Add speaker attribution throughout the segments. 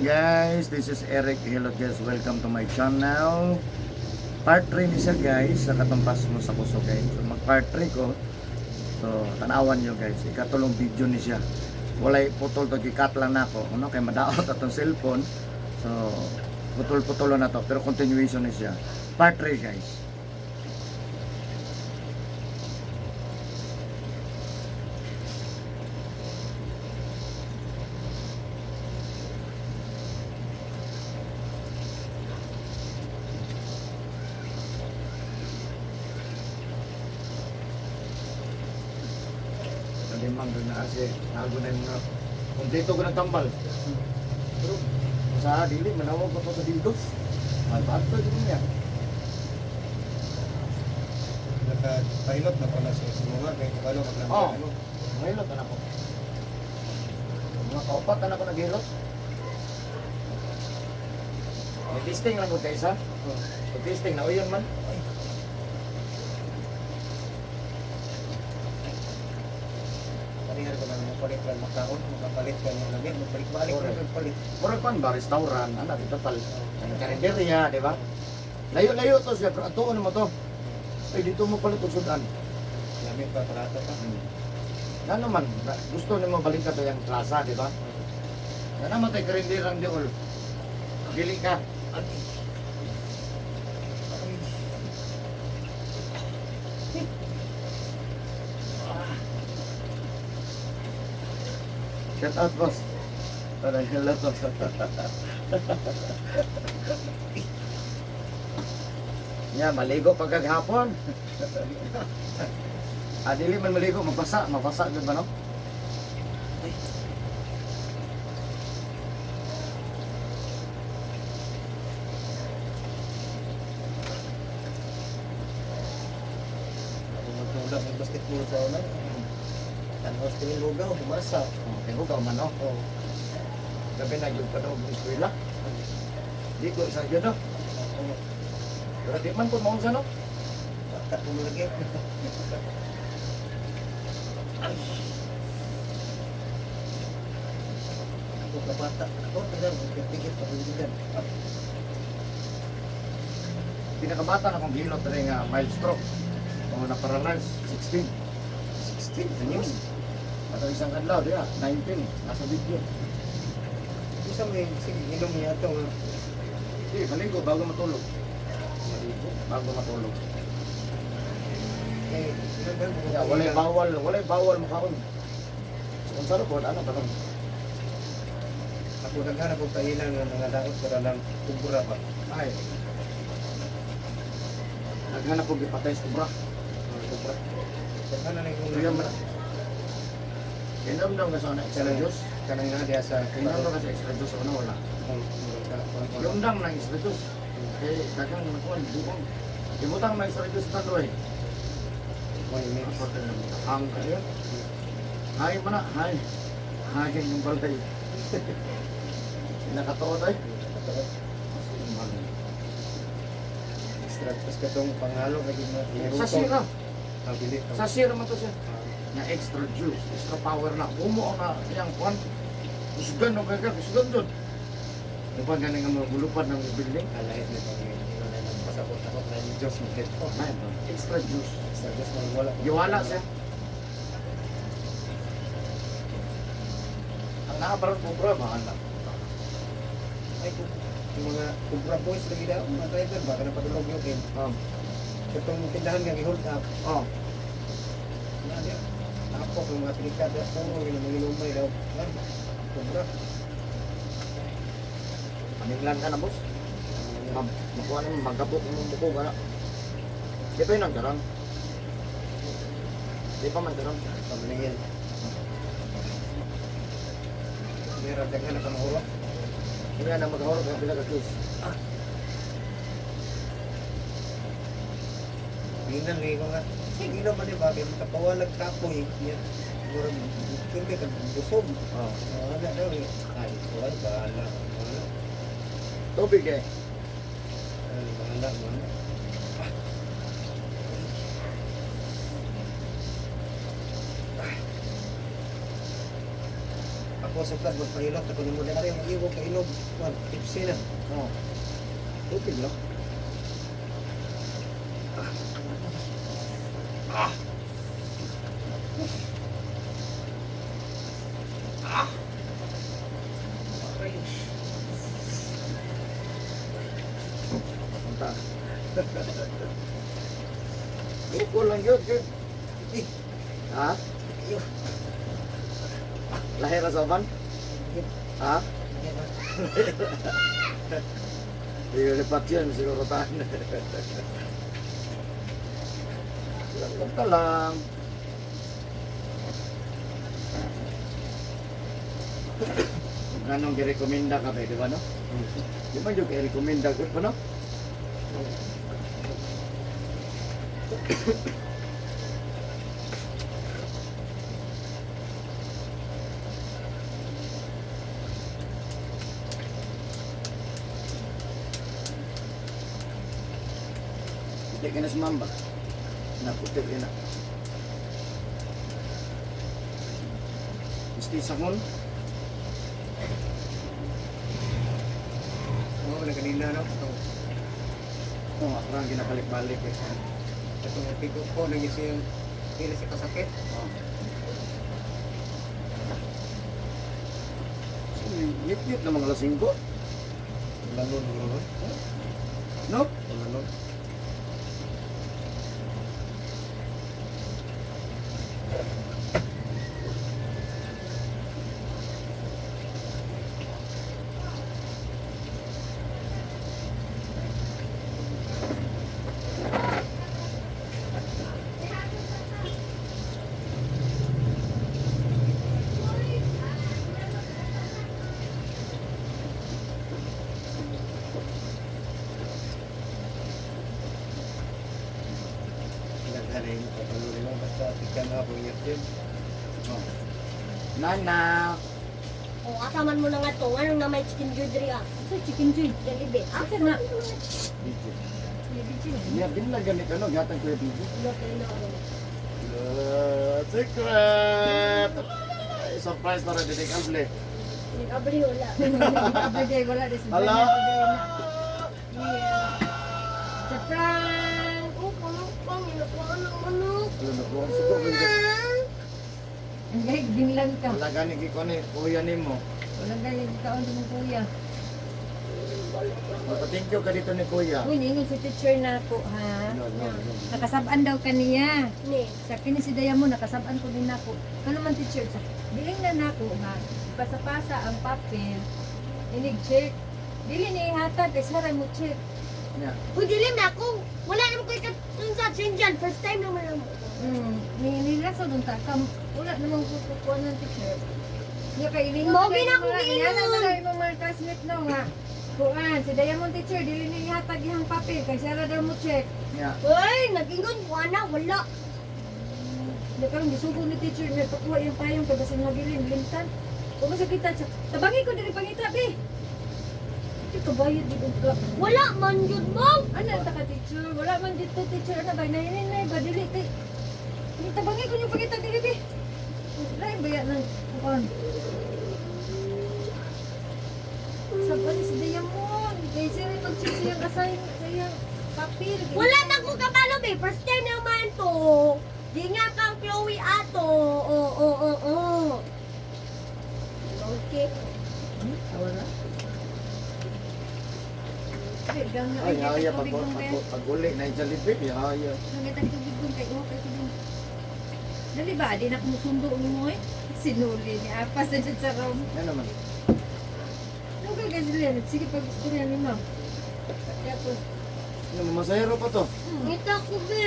Speaker 1: Morning, guys, this is Eric Hello guys, welcome to my channel. Part 3 ni siya, guys, sa katumpas mo sa kusog, guys. So mag part 3 ko. So tanawan nyo, guys, ikatulong video ni siya. Walay putol to, gikat lang nako, ano, kay madaot atong cellphone. So putol-putol na to, pero continuation ni siya. Part 3, guys. Kalimang doon na kasi, nago na yung mga kompleto ko ng tambal. Pero sa dili, manawag pa to sa dildos. Malbato din niya.
Speaker 2: Naka-pilot na pala siya. Simunga, kaya kung ano, maglamban.
Speaker 1: Oo.
Speaker 2: Ano.
Speaker 1: Mahilot na ako. Mga kaupat na ako naghilot. May testing lang ko kay isa.
Speaker 2: Oh.
Speaker 1: May testing na uyon man.
Speaker 2: Parehar ko lang mapalit lang makaon, makapalit ka ng lamig, magbalik-balik
Speaker 1: Correct.
Speaker 2: ka magpalit.
Speaker 1: Mura pan ba restaurant ana di total. Ang karinderya, di ba? Layo-layo to siya, pero atuon mo to. Ay, dito mo pala itong sudan.
Speaker 2: Lamig pa, parata pa.
Speaker 1: Na naman, gusto nimo balik ka to yung klasa, di ba? Na naman tayo karinderang di all. Dili ka. Shout out, boss. Parang hello to. Nya, maligo pagkaghapon. Ah, dili man maligo, mabasa, mabasa gyud ba, no?
Speaker 2: Ako magtulak ng basketball sa una. Tanhos tingin lugaw, humasa.
Speaker 1: Okay, hugaw man, no?
Speaker 2: Oh.
Speaker 1: Gabi na gyud pa daw og eskwela. Di ko isa gyud, no?
Speaker 2: Oh.
Speaker 1: Pero di man po maunsa, no?
Speaker 2: Bata ko lagi. Ako kabata. Ako tagal, magpipigit pa rin.
Speaker 1: Pinakabata na akong gilot rin nga mild stroke. O na-paralyze, 16.
Speaker 2: 16 years.
Speaker 1: Ato isang adlaw, di ba? 19, nasa video.
Speaker 2: Isa may sige inom niya ito nga.
Speaker 1: Di, maligo bago matulog.
Speaker 2: Maligo.
Speaker 1: Bago matulog.
Speaker 2: Eh,
Speaker 1: Yeah, walay bawal makaon. So, kung sa rukod, ano ka lang?
Speaker 2: Ako naghanap og kailan nga nangadaot para lang kubra ba.
Speaker 1: Ay. Naghanap ko gipatay sa kubra.
Speaker 2: Kubra. Daghan na kung
Speaker 1: Kuya man. Inom daw nga sa una extra juice.
Speaker 2: Kanang nga diya sa
Speaker 1: Inom daw nga sa extra juice una wala. Yung dam ng extra juice. Kay daghang nakuan buong. Ibutang may extra juice tando eh.
Speaker 2: May mix.
Speaker 1: Ang kayo. Hay man na, hay. Hay yung balay. Nakatuod ay.
Speaker 2: Extra juice katong pangalo lagi mo.
Speaker 1: Sa sira.
Speaker 2: Ah, dili.
Speaker 1: Sa sira man to siya. Na extra juice, extra power na. Umo na iyang kwan. Kusgan no kaya kusgan dun. Di ba ganing ang mga gulupad ng building?
Speaker 2: Alahit ni pang pasabot ako na yung Diyos mo dito.
Speaker 1: Ay, extra juice.
Speaker 2: Extra juice mo wala.
Speaker 1: Giwala siya. Ang nakaparang kubra, bahala.
Speaker 2: Ay, yung mga kubra boys lagi daw, mga driver ba, kanang padulog yung game.
Speaker 1: Oh.
Speaker 2: Katong tindahan nga gi-hold up,
Speaker 1: Oh.
Speaker 2: na diya. Tapok yung mga pinikada, puro yung mga inumay daw. Yan, kubra.
Speaker 1: Paninglan ka na, boss. Makuha na mo, magkapok mo buko, gana. Di pa yun ang karon. Di pa man karon.
Speaker 2: Pamalingin. Meron daghan na kamahurot.
Speaker 1: Hindi na maghahurot ang pila ka case.
Speaker 2: Binan lagi ko nga. Sige naman di ba, kaya makapawalag kapoy. Yan. Murag, kaya ka busog.
Speaker 1: Oh.
Speaker 2: Wala daw eh. Ay, wala, bahala. Wala.
Speaker 1: Tubig eh.
Speaker 2: Ay, bahala, wala. Ah. Ako sukad magpahilot ako nimo dali mo iwo ka inog. Wan tipsy na.
Speaker 1: Oh. Tubig lang. Punta. Upo lang yun, yun.
Speaker 2: Eh,
Speaker 1: Ha?
Speaker 2: iyo.
Speaker 1: Lahir sa ban? Ha? Lipat yun, siguro tahan. Punta lang. Anong girekomenda ka ba, di ba no? Di ba yung girekomenda ko pa no? Puti ka na si Mamba. Naputi ka na. Isti sangon.
Speaker 2: Oo, na kanina no. Ito,
Speaker 1: Oh, ako lang ginabalik-balik eh.
Speaker 2: ito pigo ko nang isang dili sa kasakit.
Speaker 1: Oh. So, ngit-ngit na mga lasingko.
Speaker 2: Lanon bro.
Speaker 1: No?
Speaker 2: Lanon. Naghanay mo kapalo nila basta tikan na ako yun.
Speaker 1: Oh. Nana.
Speaker 3: O, asaman mo na nga to. Anong na may chicken joy diri ah?
Speaker 4: Sa chicken joy.
Speaker 3: Jollibee. Ah,
Speaker 4: Asa na?
Speaker 1: DJ.
Speaker 4: DJ.
Speaker 1: Niya, binlagan ni kano, gatang ko yung DJ.
Speaker 3: Ano
Speaker 1: Secret! Surprise na rin, Didik Able.
Speaker 3: Abri wala.
Speaker 4: Everyday wala this.
Speaker 1: Hala!
Speaker 4: Yeah. Surprise!
Speaker 3: Oh, manok pang. Inakuha ng manok.
Speaker 1: Wala na ko, ang suko.
Speaker 3: Ah.
Speaker 4: Ang gay, binlan ka.
Speaker 1: Wala gani kiko ni, kuya ni mo.
Speaker 4: Wala gay kaon mong kuya.
Speaker 1: Magpa-thank you ka dito ni kuya.
Speaker 4: Uy, niingon si teacher na ako ha.
Speaker 1: No, no, no.
Speaker 4: Nakasab-an daw kaniya.
Speaker 3: Ni.
Speaker 4: Sa kini si Daya mo nakasab-an ko din nako. Kano man teacher sa diin na nako ha. Pasa-pasa ang papel. Inig check. Dili niya ihatag kay sara mo check.
Speaker 1: Niya.
Speaker 3: Uy, dilim na ako. Wala naman ko ikat sa Chinjan. First time naman ako.
Speaker 4: Ni nila sa dun ta kam wala namang kukuha ng teacher. Niya kay ilingon.
Speaker 3: Mogi na akong giingon.
Speaker 4: Yan ang imong mga classmate no nga. Kuan, si Diamond teacher dili niya ihatag iyang papel kay sara daw mo check.
Speaker 1: Niya.
Speaker 3: Uy, nag-ingon ko ana. Wala.
Speaker 4: Di karon gisugo ni teacher nga pakuha iyang payong kay basin mabilin limtan. Kung sa kita siya, tabangi ko diri pangita be. Di ka bayad di ka.
Speaker 3: Wala man yun, ma'am.
Speaker 4: Ano ta ka teacher? Wala man dito teacher ana ba nay nay ba dili kay. Di tabangi ko yung pangita dili be. Lain ba yan ng kuan? Sabi si Diamond, kay sila mag-check siyang assign sa iyang papel.
Speaker 3: Wala man ko kabalo, be. First time naman to. Di nga kang Chloe ato. Oo, oo, oo, oo. Okay.
Speaker 4: Wala. Ay, gang
Speaker 1: Ay, haya, pag, pag, pag uli na yung Jollibee, haya.
Speaker 4: Nangitag tubig kong kay okay tubig. Dali ba, di na kumusundo mo eh. Sinuli ni Apa sa dyan sa room.
Speaker 1: Yan naman.
Speaker 4: Ano ka kasi Sige, pag gusto niya ni ma'am. Kaya po.
Speaker 1: Ano, masahero pa to.
Speaker 3: Ngita ko, be.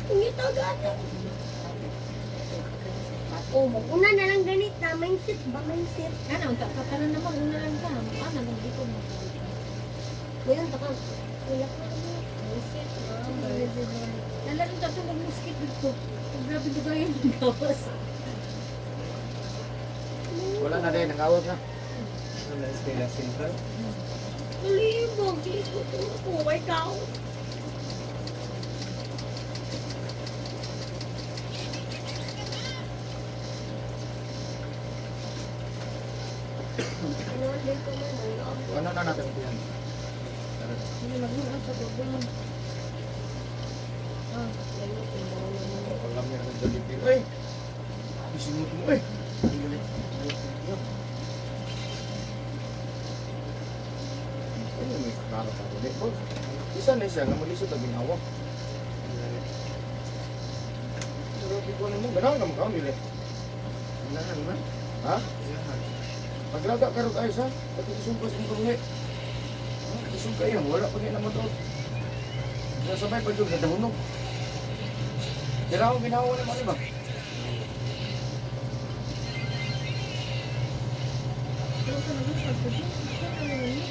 Speaker 3: Ngita gata. Oh, una na lang ganit na. Mindset ba? Mindset.
Speaker 4: Ano, unta ka ka na naman, una lang ka. Ano, nang dito mo.
Speaker 3: Ngayon, taka. Wala ka na. Mindset, ma'am.
Speaker 4: Nalaro ta itong mag-muskit dito. Ang grabe dugayan ng gawas.
Speaker 1: Wala na din, nangawas na.
Speaker 2: Ano na Estela Central?
Speaker 3: Malibog. Likot ko. Ikaw. Ano din ko man ang
Speaker 1: Ano na natin yan?
Speaker 4: Hindi maghuot sa tubig. Ah,
Speaker 1: Alam niya ng Jollibee. Uy! Isingot mo eh. Ano may klaro pa rin. Boss, isa na siya nga malisod ang ginawa. Pero di ko alam mo, ganahan ka makaon dili.
Speaker 2: Ganahan man.
Speaker 1: Ha?
Speaker 2: Ganahan.
Speaker 1: Paglaga ka ron ayos ha? Pati isumpas mong tungi. Isum kayo, wala pa na mo doon. Nasabay pa doon, nadahunog. Tira akong ginawa naman, di ba?
Speaker 4: pero ka naghuot sa tubig. Ano naman yun?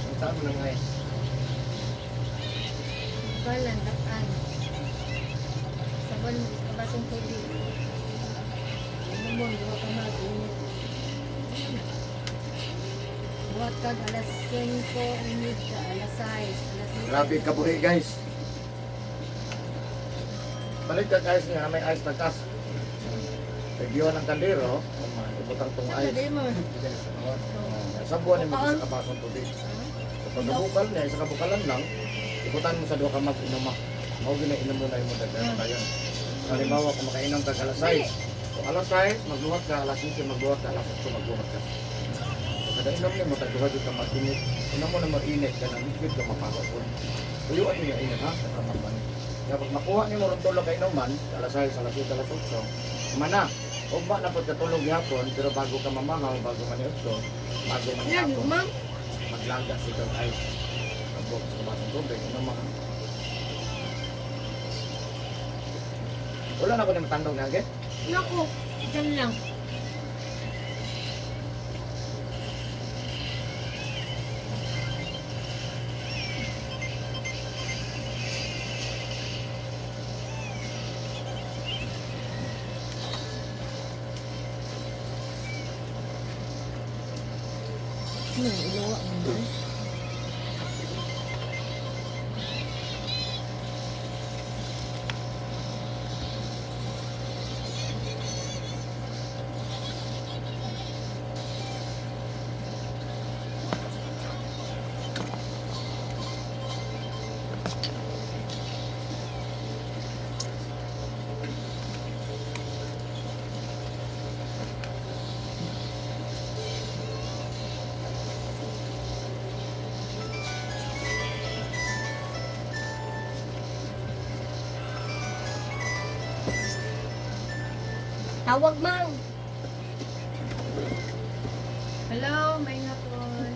Speaker 2: Ang saan mo ng ice?
Speaker 4: Balan, dakan. Sabon mo, isa basong tubig. Ano mo, duha ka mag-init. Buhat kag alas 5, init ka, alas 6, alas 7.
Speaker 1: Grabe kabuhi guys. Balik ka guys nga may ice tagtas. Pagyo ng kaldero, ibutang tong
Speaker 4: Saan
Speaker 1: ice.
Speaker 4: ba mo?
Speaker 2: Hindi ka na sa bawat.
Speaker 1: Oh, sa buwan mo sa kabasong tubig. Sa pagkabukal niya, sa kabukalan lang, ibutan mo sa duha ka mag inuma. Mao gina inom mo na imo daghan tayo. Halimbawa kung makainom ka alas 6, so alas 6 magluhat ka, alas 7 magluhat ka, alas 8 magluhat ka. So, kada inom nimo tagduha jud ka mag-init. Inom mo na mag-init ka na gud ka mapaho po. Tuyuan niyo init ha, sa man. Kaya pag makuha nimo ron tulog kay inuman, alas 6, alas 7, alas 8, mana, ugma na pud katulog gihapon, pero bago ka mamahaw, bago man ni 8, bago man
Speaker 4: Yan,
Speaker 1: hapon,
Speaker 4: ma'am.
Speaker 1: maglaga si kag ice. Tabok sa basong tubig, inuman. Wala na ko ni matandog na agad.
Speaker 4: Naku, dyan lang. Ano, ilawa mo ba?
Speaker 3: Tawag mang.
Speaker 4: Hello, may hapon.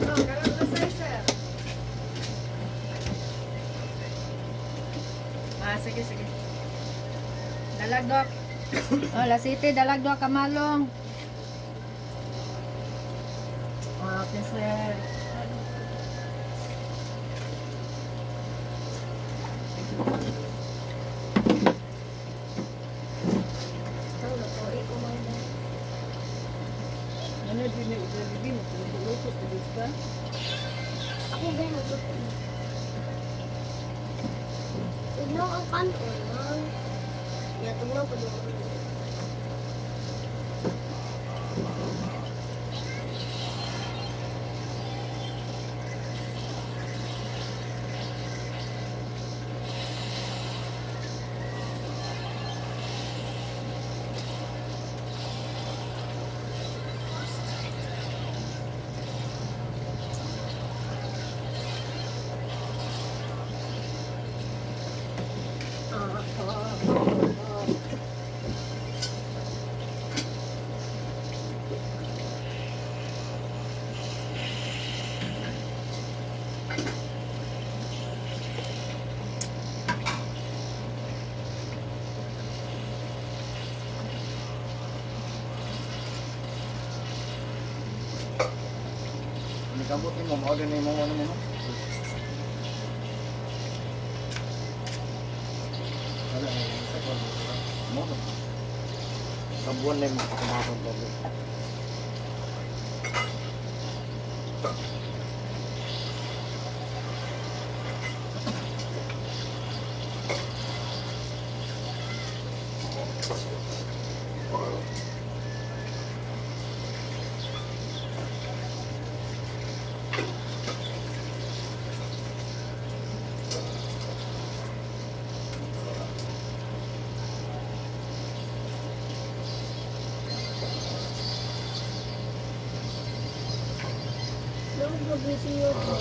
Speaker 4: Oh, karon ka sir, sir. Ah, sige, sige. Dalag dok. Oh, la city, dalag dok kamalong. Okay, sir.
Speaker 3: Ang lutuin ko mang.
Speaker 4: Ano din na ilalibin? Luto, tuloy pa.
Speaker 3: Ako ba nagluto? Tugnaw ang kanon, mang. Ya, tugnaw pa doon. Ah, ah, ah, ah.
Speaker 1: Nikabot nimo, mao din na imong ano mo. No?
Speaker 2: Wala na yung sa bawat.
Speaker 1: Mo na. Sa buwan na imong kabasong tubig.
Speaker 3: Mag-visiyo ko.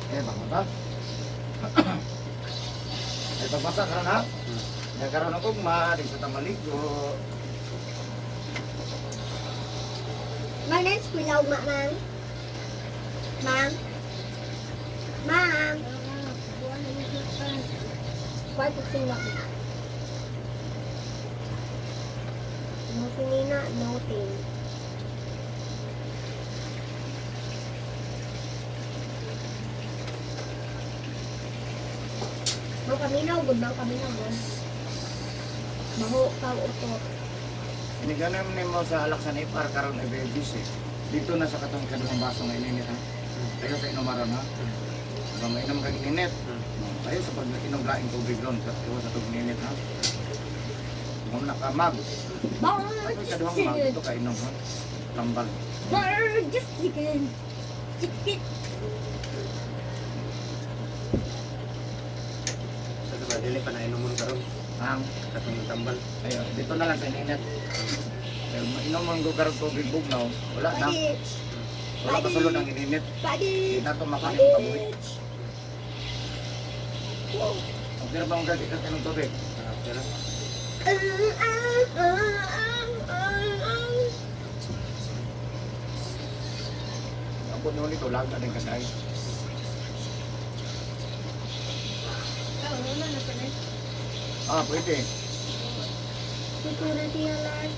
Speaker 1: Eh, baka ba? Ay, pagbasa ka na. Nagkaroon ako ma, di sa tamaligo.
Speaker 3: Mang next kuyaw ma, mang. Mang. Mang. Kuhay pag sila ko. No sinina, no thing. Mang kaminaw, good mang kaminaw, man. Maho ka utot.
Speaker 1: Iniganan mo sa alak sa FR karon ay BGC. Dito na sa katong kaduhang baso nga ininit ha. Tayo sa inumaron ha. Diba, mainom kag init. Tayo sa pag inom laing tubig ron, iwas sa tubig init ha. Kung nakamag,
Speaker 3: Bang!
Speaker 1: ay kaduhang mag ito ka inom ha. Tambal.
Speaker 3: Just chicken. Chicken.
Speaker 2: Sa diba, dili pa na inomon karon.
Speaker 1: Ang
Speaker 2: Katong tambal.
Speaker 1: ayo dito na lang sa ininit. Kaya mainom man ko karon tubig bugnaw, wala na.
Speaker 3: Padich.
Speaker 1: Wala pa sulod ang ininit.
Speaker 3: Padich.
Speaker 1: Hindi na to makalim kabuhi.
Speaker 3: Padich.
Speaker 1: Ang pero ba ang gagawin ka ng tubig?
Speaker 2: Ah, pero
Speaker 3: Ah, ah, ah, ah, ah.
Speaker 1: Ang puno nito, laga din kasi.
Speaker 4: Ah, wala na pa na.
Speaker 1: Ah, pwede.
Speaker 3: Security alert.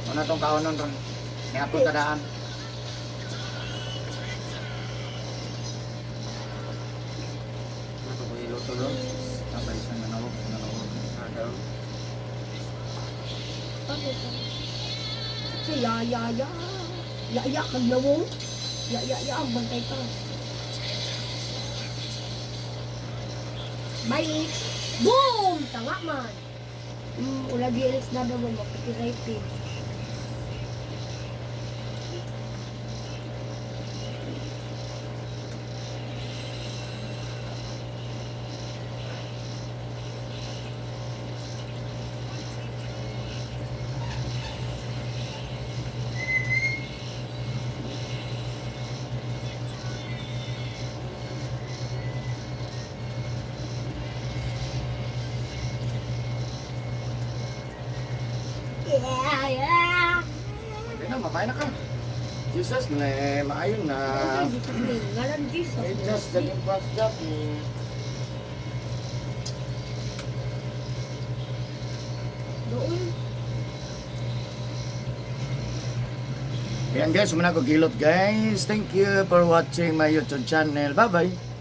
Speaker 1: Ano tong kaonon ron? Niapon tadaan.
Speaker 2: ano ko iluto no?
Speaker 1: Sabay sa nanawag, nanawag.
Speaker 2: Ah, karon.
Speaker 3: So, ya, ya, ya. Ya, ya, kaglawong. Ya, ya, ya, bantay ka. Bye! Boom! Tanga man. Wala GLX na daw mo, copyright eh. Yeah.
Speaker 1: Okay na, mamay na ka. Jesus name, maayon na.
Speaker 3: Ay, Jesus name. Ngalan Jesus.
Speaker 1: Ay, just the pass jacket.
Speaker 3: Doon.
Speaker 1: Ayan guys, muna ko gilot guys. Thank you for watching my YouTube channel. Bye-bye.